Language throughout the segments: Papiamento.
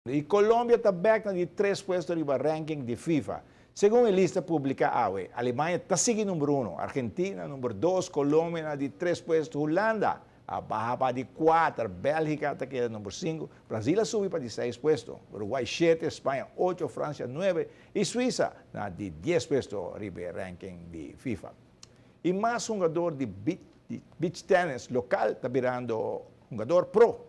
Y Colombia ta bek na di tres puesto riba ranking di FIFA. Segun e lista publica awe, Alemania ta sigui number uno, Argentina number dos, Colombia na di tres puesto, Hulanda a baha pa di cuater, Belgica ta keda number cinco, Brazil a subi pa di seis puesto, Uruguay shete, Spaña ocho, Francia nuebe y Suiza na di dies puesto riba e ranking di FIFA. Y mas hungador di beach tennis local ta birando hungador pro.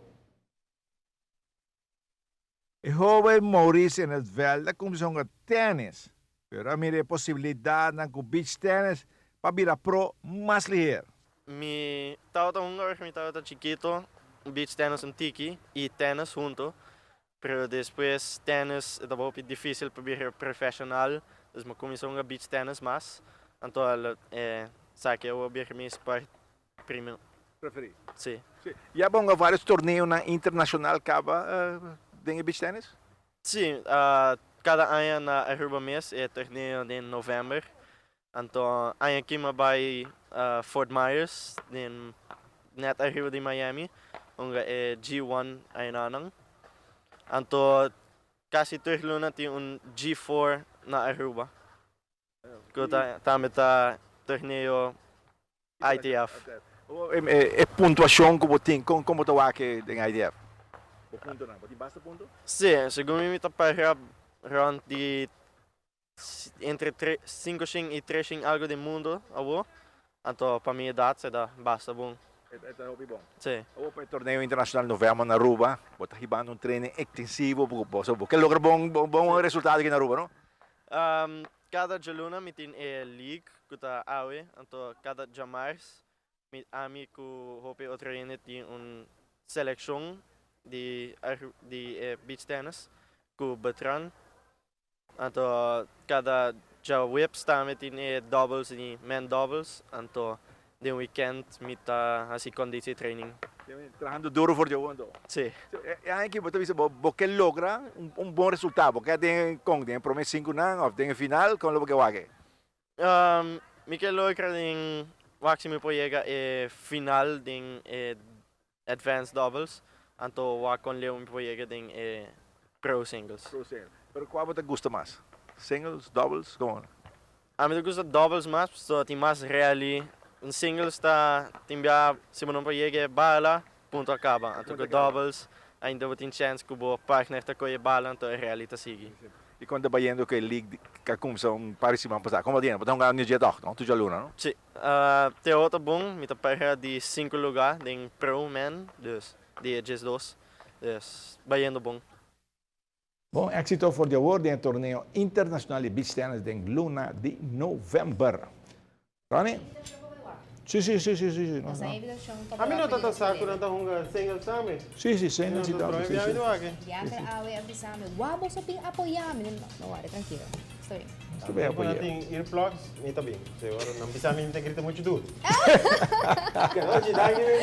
E hoben Maurice in het veld a cuminsa hunga tennis, pero a mira e posibilidadnan cu beach tennis pa bira pro mas liher. Mi tabata hunga ora mi tabata chikito beach tennis un tiki y tennis hunto, pero despues tennis e tabata hopi dificil pa bira profesional, dus mi a cuminsa hunga beach tennis mas, anto esaki a bira mi sport Primero. Preferí. Sí. Sí. Ya bo hunga varios torneonan internacional caba den e beach tennis? Sí, cada aña na Aruba mes e torneo den november. Anto aña aki mi a bai Fort Myers den net ariba di Miami hunga e G1 añanan. Anto casi tur luna tin un G4 na Aruba cu tambe ta torneo ITF. E puntuashon ku bo tin, kon bo ta wak den ITF? Bo puntonan, bo tin basta punto? Sí, segun mi mi ta para rònt di entre sinku shin i tres shin algu den mundu awor. Anto pa mi edat se ta basta bon. E ta hopi bon. Sí. Awor pa e torneo internashonal novèmber na Aruba, bo ta hibando un training ekstensivo, bo ke logra bon bon resultado aki na Aruba, no? Kada djaluna mi tin e league ku ta awe, anto kada djamars mi ami ku hopi otro hende tin un selekshon di di e beach tennis ku Bertrand. Anto kada djaweps tambe tin e doubles di men doubles, anto den weekend mi ta hasi conditie training. Trahando duro for dje anto. Si. E aña aki bo ta bisa bo bo ke logra un bon resultado, bo ke den kon den e prome sinkunan of den e final kon lo bo ke wak e? Mi ke logra den wak si mi por yega e final den e advanced doubles anto wak kon leu mi por yega den e pro singles. Pro singles. Pero kua bo ta gusta mas? Singles, doubles, kon? Ami ta gusta doubles mas pasobra tin mas rally. Un singles ta tin bia si bo no por yega e bala punto a caba. Anto cu doubles ainda bo tin chance cu bo partner ta coge e bala anto e rally ta sigui. Y con ta bayendo cu e league cu a cuminsa un par di siman pasa? Como ta yendo? Bo ta hunga new dje tog, no? Tur djaluna, no? Si. Te awor ta bon. Mi ta parha di cinco lugar den pro men, dus di e 12. Dus bayendo bon. Bon éxito for di awor den e torneo internacional di beach tennis den luna di november. Ronnie? Si, si, si, si, si, si. No, no. Ami no tata sa ku nan ta hunga singles tambe. Si, si, singles y doubles. Si, si. Bianca awe a bisa mi, Wou boso bin apoya mi. No, no wari, trankilo. Sta bien. Sta bien apoya. Ora tin earplugs, mi ta bin. Si, ora nan bisa mi, mi ta grita muchu duru. Ochi, danki mi.